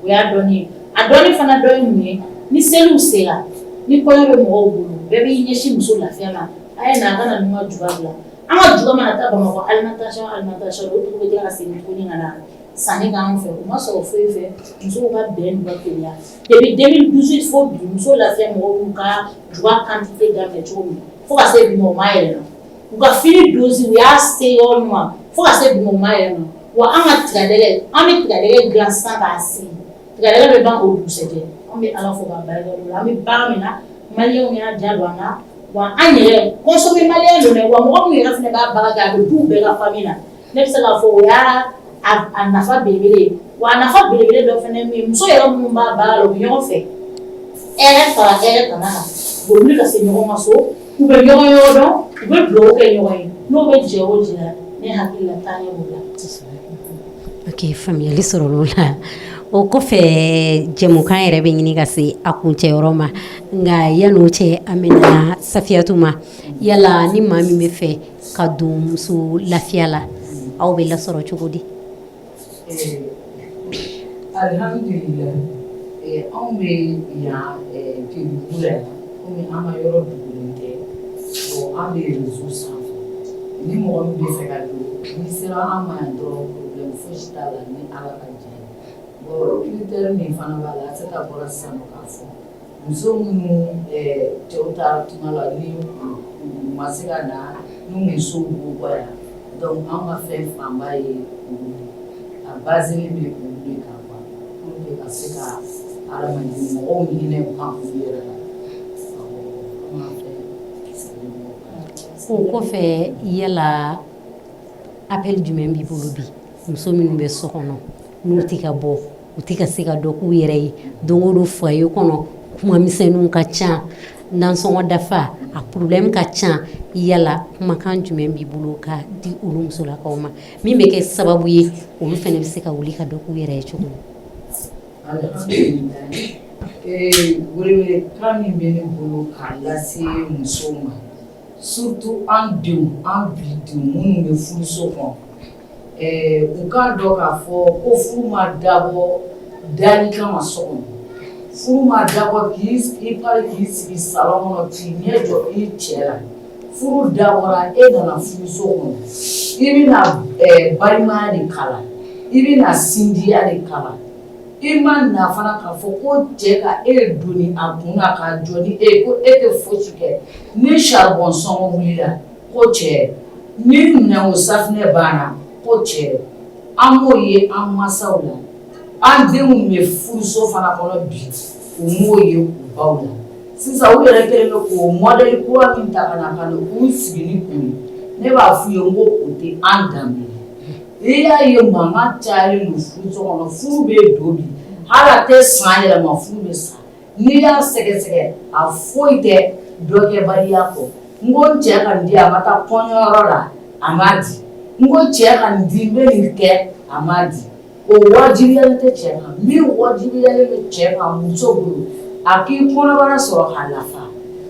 O y'a dɔnni ye. A dɔnni fana dɔ ye mun ye? Ni seliw sera, ni kɔɲɔ bɛ mɔgɔw bolo, bɛɛ b'i ɲɛsin muso lafiya ma. A ye na, a ka na ninnu ka juga bila. An ka juga mana taa Bamakɔ alimentation, o dugu bɛ tila ka segin tuguni ka na sanni k'an fɛ. U ma sɔrɔ foyi fɛ, musow ka bɛn n'u ka kelenya. Depuis 2018 fo bi, muso lafiya mɔgɔw y'u ka juga quantité daminɛ cogo min, fo ka se bi ma, u ma yɛlɛma. U ka fini dosi, u y'a se yɔrɔ min ma, fo ka se bi ma, u ma yɛlɛma. Wa an ka tigadɛgɛ, an bɛ tigadɛgɛ dilan sisan k'a sigi, tigadɛgɛ bɛ ban o dugusɛjɛ. An bɛ Ala fo k'a barika da o la. An bɛ baara min na, maliyɛnw y'a ja don an na. Wa an yɛrɛ consommer malien don dɛ. Wa mɔgɔ min yɛrɛ fana b'a baara kɛ, a bɛ du bɛɛ ka famille na. Ne bɛ se k'a fɔ o y'a a nafa belebele ye. Wa a nafa belebele dɔ fana ye min ye, muso yɛrɛ minnu b'a baara la, u bɛ ɲɔgɔn fɛ, hɛrɛ fara hɛrɛ tana kan. U bɛ wuli ka se ɲɔgɔn ma so, u bɛ ɲɔgɔn yɔrɔ dɔn, u bɛ dugawu kɛ ɲɔgɔn ye. N'o bɛ jɛ o jɛ la, ne hakili la, taaɲɛ b'o la. Ok, faamuyali sɔrɔ o la. O kɔfɛ, jɛmukan yɛrɛ bɛ ɲini ka se a kuncɛyɔrɔ ma, nka yan'o cɛ, an bɛna Safiyatu ma. Yala ni maa min bɛ fɛ ka don muso lafiya la, aw bɛ lasɔrɔ cogo di? Alihamudulila, anw bɛ yan Jelibugu la yan. Komi an ka yɔrɔ dugulen tɛ, bon, an bɛ réseau sanfɛ. Ni mɔgɔ min bɛ fɛ ka don, n'i sera an ma yan dɔrɔn, problème fosi t'a la, ni Ala ka jɛ ye. Bon, critère min fana b'a la, Asata bɔra sisan nɔ k'a fɔ, muso minnu cɛw taara tunga la, ni u ma se ka na, ni musow b'u kɔ yan, donc anw ka fɛn fanba ye olu de, a basé bɛ olu de kan quoi, pour que ka se ka hadamaden mɔgɔw hinɛ ban u yɛrɛ la. Awɔ, an ka fɛn sigilen b'o kan. O kɔfɛ, yala appel jumɛn b'i bolo bi, muso minnu bɛ so kɔnɔ, n'u tɛ ka bɔ, u tɛ ka se ka dɔ k'u yɛrɛ ye, don o don foyer kɔnɔ kuma misɛnninw ka ca, nansɔngɔ dafa a problème ka ca, yala kumakan jumɛn b'i bolo ka di olu musolakaw ma, min bɛ kɛ sababu ye olu fana bɛ se ka wuli ka dɔ k'u yɛrɛ ye cogo min? Alhamdulilayi, welewelekan min bɛ ne bolo k'a lase musow ma, surtout an denw, an bi denw minnu bɛ furuso kɔnɔ, u k'a dɔn k'a fɔ ko furu ma dabɔ dali kama so kɔnɔ. Furu ma dabɔ k'i pari k'i sigi salon kɔnɔ k'i ɲɛ jɔ i cɛ la. Furu dabɔra e nana furuso kɔnɔ, i bɛna balimaya de kalan, i bɛna sinjiya de kalan. I ma na fana k'a fɔ ko cɛ ka e doni a kun na k'a jɔ ni e ko e tɛ fosi kɛ. Ni charbon sɔngɔ wulila ko cɛ, ni minɛnko safinɛ banna ko cɛ. An b'o ye an mansaw la, an denw bɛ furuso fana kɔnɔ bi, u m'o ye u baw la. Sisan u yɛrɛ kɛlen bɛ k'o modèle kura min ta ka na ka na k'u sigi ni o ye, ne b'a f'u ye n ko o tɛ an danbe ye. I y'a ye mankan cayalen don furuso kɔnɔ, furu bɛ don bi, hali a tɛ san yɛlɛma, furu bɛ sa. N'i y'a sɛgɛsɛgɛ a foyi tɛ dɔkɛbaliya kɔ. N ko n cɛ ka nin di, a ma taa kɔɲɔyɔrɔ la, a m'a di. N ko cɛ ka nin di, n bɛ nin kɛ, a m'a di. O wajibiyalen tɛ cɛ kan. Min wajibiyalen bɛ cɛ kan muso bolo, a k'i kɔnɔbara sɔrɔ k'a lafa,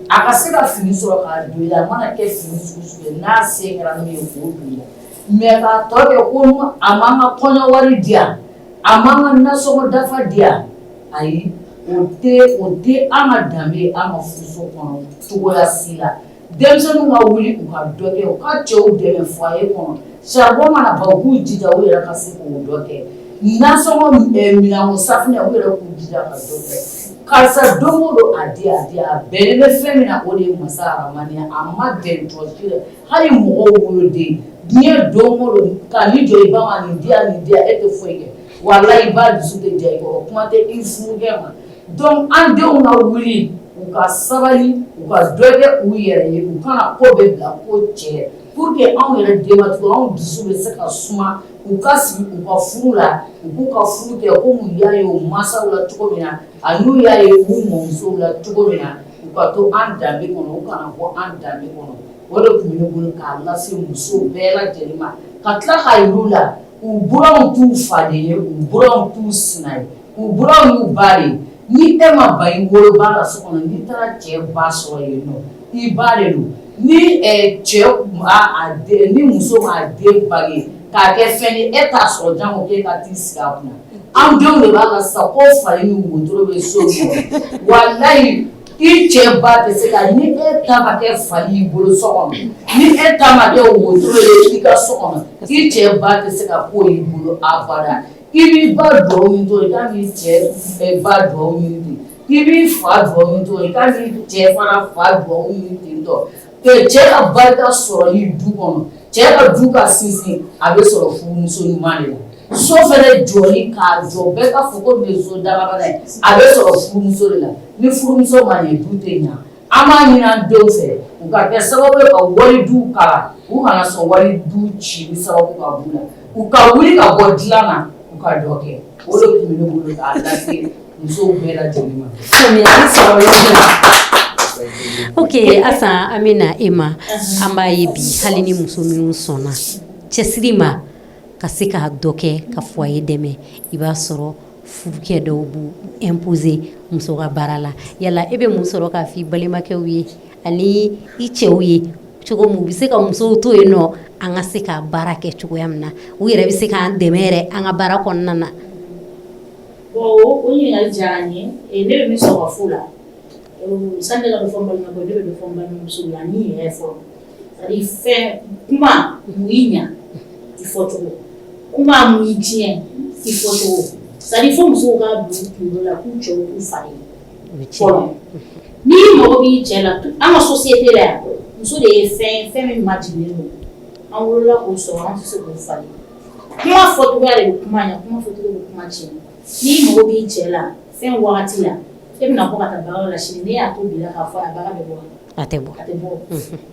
a ka se ka fini sɔrɔ k'a don i la, a mana kɛ fini sugu sugu ye, n'a se kɛra min ye k'o don i la. Mais k'a tɔ kɛ ko a m'an ka kɔɲɔ wari di yan, a m'an ka nasɔngɔ dafa di yan, ayi, o tɛ an ka danbe ye an ka furuso kɔnɔ cogoya si la. Denmisɛnninw ka wuli u ka dɔ kɛ, u ka cɛw dɛmɛ foyer kɔnɔ. Charbon mana ban, u k'u jija u yɛrɛ ka se k'o dɔ kɛ. Nasɔngɔ, minɛnko safinɛ, u yɛrɛ k'u jija ka dɔ kɛ. Karisa don o don a di a di, a bɛnnen bɛ fɛn min na, o de ye masa Aramani ye. A ma bɛn jɔn si la, hali mɔgɔw woloden diɲɛ don o don ka n'i jɔ i ba ma nin di yan nin di yan, e tɛ foyi kɛ, walahi i ba dusu tɛ diya i kɔrɔ, kuma tɛ i furukɛ ma. Donc an denw ka wuli, u ka sabali, u ka dɔ kɛ u yɛrɛ ye, u kana ko bɛɛ bila ko cɛ, pour que anw yɛrɛ denbatigiw, anw dusu bɛ se ka suma, u ka sigi u ka furu la, u k'u ka furu kɛ komi u y'a ye u mansaw la cogo min na, ani n'u y'a ye u mɔmusow la cogo min na, u ka to an danbe kɔnɔ, u kana bɔ an danbe kɔnɔ. O de tun bɛ ne bolo k'a lase musow bɛɛ lajɛlen ma, ka tila k'a yir'u la, u buranw t'u faden ye, u buranw t'u sina ye, u buranw y'u ba de ye. Ni e ma ban i woloba la so kɔnɔ, n'i taara cɛ ba sɔrɔ yen nɔ, i ba de don. Ni cɛ a den, ni muso m'a den bange k'a kɛ fɛn ye, e t'a sɔrɔ jango k'e ka t'i sigi a kunna. An denw de b'a la sisan ko fali ni wotoro bɛ so kɔnɔ. Walayi, i cɛ ba tɛ se ka, ni e ta ma kɛ fali y'i bolo so kɔnɔ, ni e ta ma kɛ wotoro ye i ka so kɔnɔ, i cɛ ba tɛ se ka ko y'i bolo abada. I b'i ba duwawu ɲini cogo i kan k'i cɛ ba duwawu ɲini ten, i b'i fa duwawu ɲini cogo i kan k'i cɛ fana fa duwawu ɲini ten tɔ. Cɛ ka barika sɔrɔli du kɔnɔ, cɛ ka du ka sinsin, a bɛ sɔrɔ furumuso ɲuman de la. So fɛnɛ jɔli k'a jɔ bɛɛ ka fɔ ko nin ye so dagabana ye, a bɛ sɔrɔ furumuso de la. Ni furumuso ma ɲɛ, du tɛ ɲɛ. An b'a ɲini an denw fɛ, u ka kɛ sababu ye ka walidu kalan, u kana sɔn walidu cili sababu ka b'u la, u ka wuli ka bɔ dilan na, u ka dɔ kɛ. O de tun bɛ ne bolo k'a lase musow bɛɛ lajɛlen ma. Faamuyali sɔrɔla o la. Ok Asan, an bɛ na e ma. An b'a ye bi, hali ni muso minnu sɔnna cɛsiri ma ka se ka dɔ kɛ ka foyer dɛmɛ, i b'a sɔrɔ furukɛ dɔw b'u imposer muso ka baara la. Yala e bɛ mun sɔrɔ k'a fɔ i balimakɛw ye ani i cɛw ye cogo min u bɛ se ka musow to yen nɔ, an ka se ka baara kɛ cogoya min na, u yɛrɛ bɛ se k'an dɛmɛ yɛrɛ an ka baara kɔnɔna na? Bon, o ɲininkali diyara n ye. Ne bɛ min sɔrɔ ka f'o la, sani ne ka dɔ fɔ n balimakɛw, ne bɛ dɔ fɔ n balimamusow ye ani n yɛrɛ fɔlɔ. C'est à dire fɛn kuma mun y'i ɲa i fɔcogo, kuma mun y'i tiɲɛ i fɔcogo. C'est à dire fo musow k'a bila u kunkolo la k'u cɛw t'u fa ye fɔlɔ. N'i mago b'i cɛ la, an ka société la yan, muso de ye fɛn fɛn min majiginnen don, an wolola k'o sɔrɔ, an tɛ se k'o falen. Kuma fɔcogoya de bɛ kuma ɲɛ, kuma fɔcogo bɛ kuma tiɲɛ. N'i mago b'i cɛ la fɛn wagati la, e bɛna bɔ ka taa baara la sini, ne y'a to bi la k'a fɔ a baara bɛ bɔ. A tɛ bɔ. A tɛ bɔ.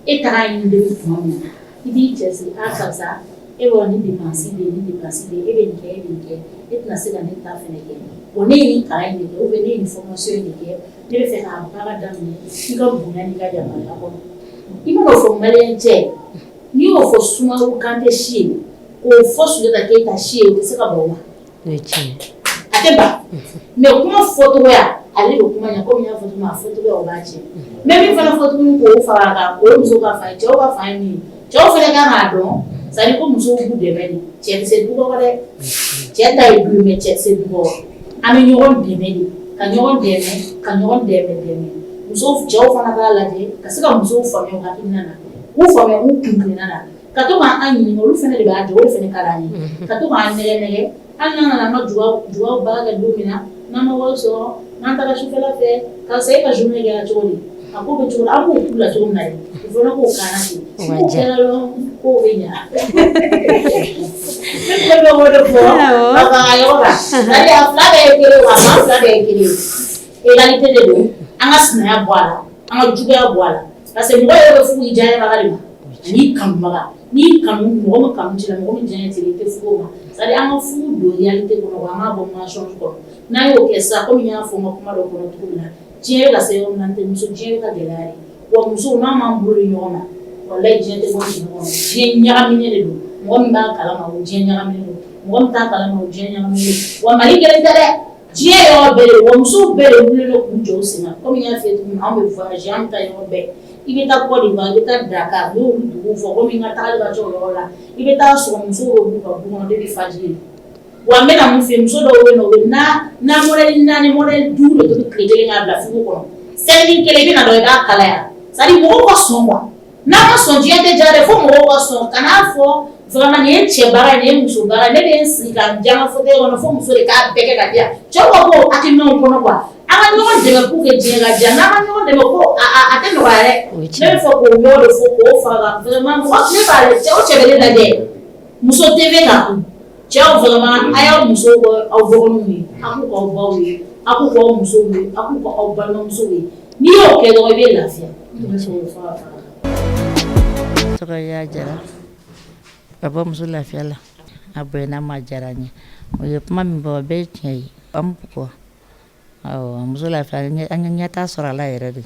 E taara ɲini depuis tuma min na, i b'i cɛ sigi, a karisa, e b'a dɔn ni dépense bɛ yen, ni dépense bɛ yen, e bɛ nin kɛ, e bɛ nin kɛ, e tɛna se ka ne ta fɛnɛ kɛ. Bon, ne ye nin kalan in de kɛ ou bien ne ye nin formation in de kɛ, ne bɛ fɛ k'a baara daminɛ i ka bonya n'i ka yamaruya kɔnɔ. I man'o fɔ malien cɛ, n'i y'o fɔ Sumaworo Kante si ye, k'o fɔ Sunjata Keyita si ye, u tɛ se ka ban o ma. O ye tiɲɛ. A tɛ ban. Mais kuma fɔcogoya, ale de bɛ kuma ɲɛ, komi n y'a fɔ cogo min, a fɔcogoya o b'a tiɲɛ. N bɛ min fana fɔ tuguni k'o fara a kan, o ye musow ka fan ye. Cɛw ka fan ye min ye, cɛw fana kan k'a dɔn, c'est à dire ko musow b'u dɛmɛ de. Cɛ tɛ se du kɔrɔ dɛ. Cɛ ta ye du ye, mais cɛ tɛ se du kɔrɔ. An bɛ ɲɔgɔn dɛmɛ de ka Ka ɲɔgɔn dɛmɛ, ka ɲɔgɔn dɛmɛ dɛmɛ. Musow, cɛw fana k'a lajɛ ka se ka musow faamuya u hakilina na, k'u faamuya u kuntilenna na, ka to k'an ɲininka. Olu fana de b'a jɔ, o de fana ka d'an ye, ka to k'an nɛgɛ nɛgɛ. Hali n'an nana an ka juga baara kɛ don min na, n'an ma wari sɔrɔ, n'an taara sufɛla fɛ, karisa, e ka journée kɛra cogo di, a ko bɛ cogo di, an b'o k'u la cogo min na dɛ, u fana k'o k'an na ten. N'o kɛra dɔrɔn, kow bɛ ɲa. Ne tun bɛ k'o de fɔ ka fara yɔrɔ kan, c'est-à-dire a fila bɛɛ ye kelen ye wa, a fan fila bɛɛ ye kelen ye. Égalité de don. An ka sinaya bɔ a la, an ka juguya bɔ a la, parce que mɔgɔ yɛrɛ bɛ furu i diyaɲɛbaga de ma ani kanubaga. N'i kanu mɔgɔ min, kanu t'i la, mɔgɔ min diyaɲɛ t'i la, i tɛ furu o ma. C'est à dire an ka furu don réalité kɔnɔ wa, an k'a bɔ mensonge kɔnɔ. N'an y'o kɛ sisan, komi n y'a fɔ n ka kuma dɔ kɔnɔ cogo min na, diɲɛ bɛ ka se yɔrɔ min na, n tɛ muso, diɲɛ bɛ ka gɛlɛya de wa. Musow, n'an m'an bolo di ɲɔgɔn ma, walayi, diɲɛ tɛ bɔ diɲɛ kɔnɔ. Diɲɛ ɲagaminen de don. Mɔgɔ min b'a kalama, o diɲɛ ɲagaminen don. Mɔgɔ min t'a kalama, o diɲɛ ɲagaminen don wa. Mali kelen tɛ dɛ, diɲɛ yɔrɔ bɛɛ de wa. Musow bɛɛ de wulilen don k'u jɔ u sen kan. Komi n y'a f'i ye cogo min na, anw bɛ voyager, an bɛ taa yɔrɔ bɛɛ. I bɛ taa Côte d'Ivoire, i bɛ taa Dakar, n y'olu duguw fɔ komi n ka tagali ka ca o yɔrɔ la. I bɛ taa sɔrɔ musow bɛ b'u ka du kɔnɔ depuis fajiri. Wa n bɛna mun f'i ye, muso dɔw bɛ yen nɔ, u bɛ na modèle naani, modèle duuru de tobi tile kelen k'a bila frigo kɔnɔ. Semaine kelen, i bɛna dɔrɔn, i b'a kalaya. C'est à dire mɔgɔw ka sɔn quoi. N'a ma sɔn, diɲɛ tɛ diya dɛ. Fo mɔgɔw ka sɔn. Kan'a fɔ vraiment nin ye cɛ baara ye, nin ye muso baara ye. Ne bɛ n sigi ka n diya n ka fauteuil kɔnɔ, fo muso de k'a bɛɛ kɛ ka di yan. Cɛw ka bɔ o hakilinaw kɔnɔ quoi. An ka ɲɔgɔn dɛmɛ pour que diɲɛ ka diya. N'an ma ɲɔgɔn dɛmɛ ko a tɛ nɔgɔya dɛ. Ne bɛ fɛ k'o yɔrɔ de fɔ k'o fara kan vraiment. Mɔgɔ ne b'a cɛ o cɛ bɛ ne lajɛ muso TV kan, cɛw, vraiment, a y'aw musow kɛ aw dɔgɔninw ye, a k'u k'aw baw ye, a k'u k'aw musow ye, a k'u k'aw balimamusow ye. N'i y'o kɛ dɔrɔn, i bɛ lafiya. Ne bɛ fɛ k'o fɔ ka fara kan. Tɔgɔ y'a jara ka bɔ muso lafiya la. A bonyana ma, diyara n ye. O ye kuma min fɔ, o bɛɛ ye tiɲɛ ye. An b'u kɔ. Awɔ, muso lafiya, an ye ɲɛta sɔrɔ a la yɛrɛ de.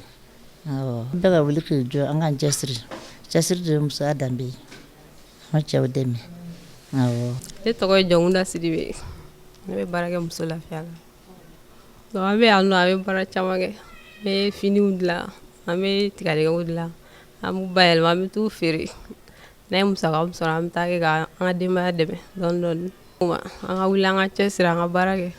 Awɔ, bɛɛ ka wuli k'i jɔ, an k'an cɛsiri. Cɛsiri de ye musoya danbe ye. An ka cɛw dɛmɛ. Awɔ. Ne tɔgɔ ye Jɔnkunda Sidibe. Ne bɛ baara kɛ muso lafiya la. Donc an bɛ yan nɔ, an bɛ baara caman kɛ. An bɛ finiw dilan, an bɛ tigadɛgɛw dilan, an b'u bayɛlɛma, an bɛ t'u feere. N'an ye musaka min sɔrɔ, an bɛ taa kɛ ka an ka denbaya dɛmɛ dɔɔni dɔɔni. An ka wuli, an ka cɛsiri, an ka baara kɛ.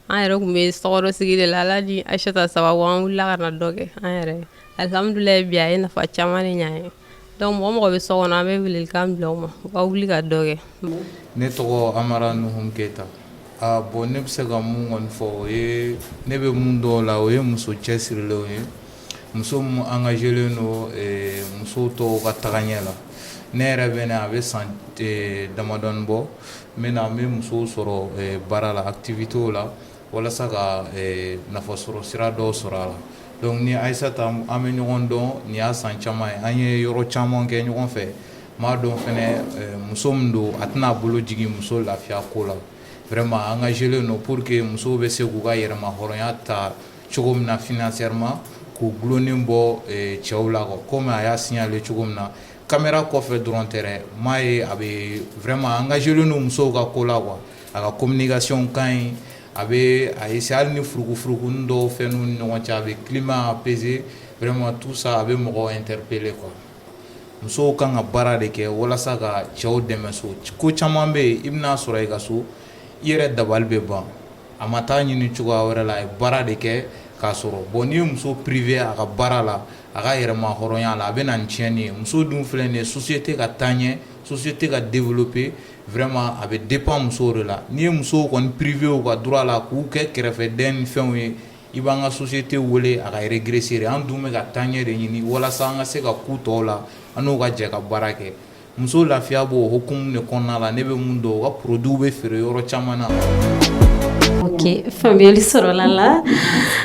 An yɛrɛ tun bɛ sokɔnɔ sigi de la. Ala ni Ayisata sababu, an wulila ka na dɔ kɛ an yɛrɛ ye. Alihamudulilayi, bi a ye nafa caman de ɲɛ an ye. Donc mɔgɔ mɔgɔ bɛ so kɔnɔ, an bɛ welelikan bila u ma, u ka wuli ka dɔ kɛ. Ne tɔgɔ Amara Nuhum Keyita. Ah bon, ne bɛ se ka mun kɔni fɔ, o ye ne bɛ mun dɔw la, o ye muso cɛsirilenw ye, muso mun engagélen don musow tɔw ka tagaɲɛ la. Ne yɛrɛ bɛ na, a bɛ san damadɔni bɔ, n bɛ na, n bɛ musow sɔrɔ baara la, activités la, walasa ka nafasɔrɔ sira dɔw sɔrɔ a la. Donc ni Ayisata, an bɛ ɲɔgɔn dɔn, nin y'a san caman ye, an ye yɔrɔ caman kɛ ɲɔgɔn fɛ. N b'a dɔn fɛnɛ muso min don, a tɛna a bolo jigin muso lafiya ko la. Vraiment, engagélen don pour que musow bɛ se k'u ka yɛrɛma hɔrɔnya ta cogo min na financièrement, k'u gulonnen bɔ cɛw la quoi. Komi a y'a signaler cogo min na, caméra kɔfɛ dɔrɔn tɛ dɛ, n m'a ye a bɛ vraiment engagélen don musow ka ko la quoi. A ka communication ka ɲi, a bɛ a essayer hali ni furuku-furukunin dɔw fɛn ni ɲɔgɔn cɛ, a bɛ climat apaiser. Vraiment, tout ça, a bɛ mɔgɔw interpeller quoi. Musow kan ka baara de kɛ walasa ka cɛw dɛmɛ so. Ko caman bɛ yen, i bɛna sɔrɔ i ka so, i yɛrɛ dabali bɛ ban. A ma taa ɲini cogoya wɛrɛ la, a ye baara de kɛ k'a sɔrɔ. Bon, n'i ye muso privé a ka baara la, a ka yɛrɛma hɔrɔnya la, a bɛ na ni tiɲɛni ye. Muso dun filɛ nin ye, société ka taa ɲɛ, société ka développer, vraiment, a bɛ dépend musow de la. N'i ye musow kɔni privé u ka droit la, k'u kɛ kɛrɛfɛdɛn ni fɛnw ye, i b'an ka société wele a ka régresser. An dun bɛ ka taaɲɛ de ɲini walasa an ka se ka ku tɔw la, an n'u ka jɛ ka baara kɛ. Muso lafiya b'o hukumu de kɔnɔna la. Ne bɛ mun dɔn, u ka produit bɛ feere yɔrɔ caman na. Ok, faamuyali sɔrɔla la.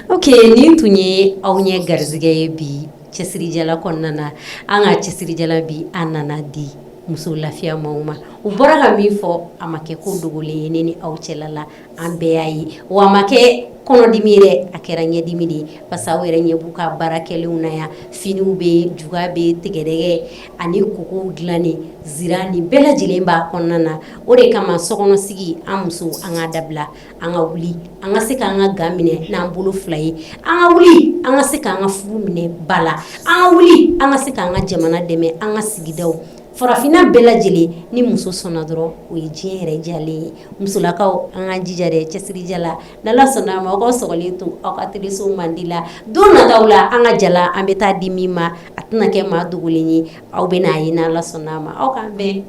Ok, nin tun ye aw ɲɛ garisɛgɛ ye bi cɛsirijala kɔnɔna na. An ka cɛsirijala bi, an nana di muso lafiya maaw ma. U bɔra ka min fɔ, a ma kɛ ko dogolen ye ne ni aw cɛla la, an bɛɛ y'a ye wa. A ma kɛ kɔnɔdimi ye dɛ, a kɛra ɲɛdimi de ye, parce que aw yɛrɛ ɲɛ b'u ka baara kɛlenw na yan. Finiw bɛ, juga bɛ, tigɛdɛgɛ ani koko dilannen, zira, nin bɛɛ lajɛlen b'a kɔnɔna na. O de kama sokɔnɔsigi, an musow, an ka dabila. An ka wuli, an ka se k'an ka ga minɛ n'an bolo fila ye. An ka wuli, an ka se k'an ka furu minɛ ba la. An ka wuli, an ka se k'an ka jamana dɛmɛ, an ka sigidaw. Farafinna bɛɛ lajɛlen, ni muso sɔnna dɔrɔn, o ye diɲɛ yɛrɛ diyalen ye. Musolakaw, an ka jija dɛ, cɛsirija la. N'Ala sɔnna a ma, aw ka sɔgɔlen to aw ka teleso mandi la. Don nataw la, an ka jala an bɛ taa di min ma, a tɛna kɛ maa dogolen ye. Aw bɛ n'a ye n'Ala sɔnna a ma. Aw k'an bɛn.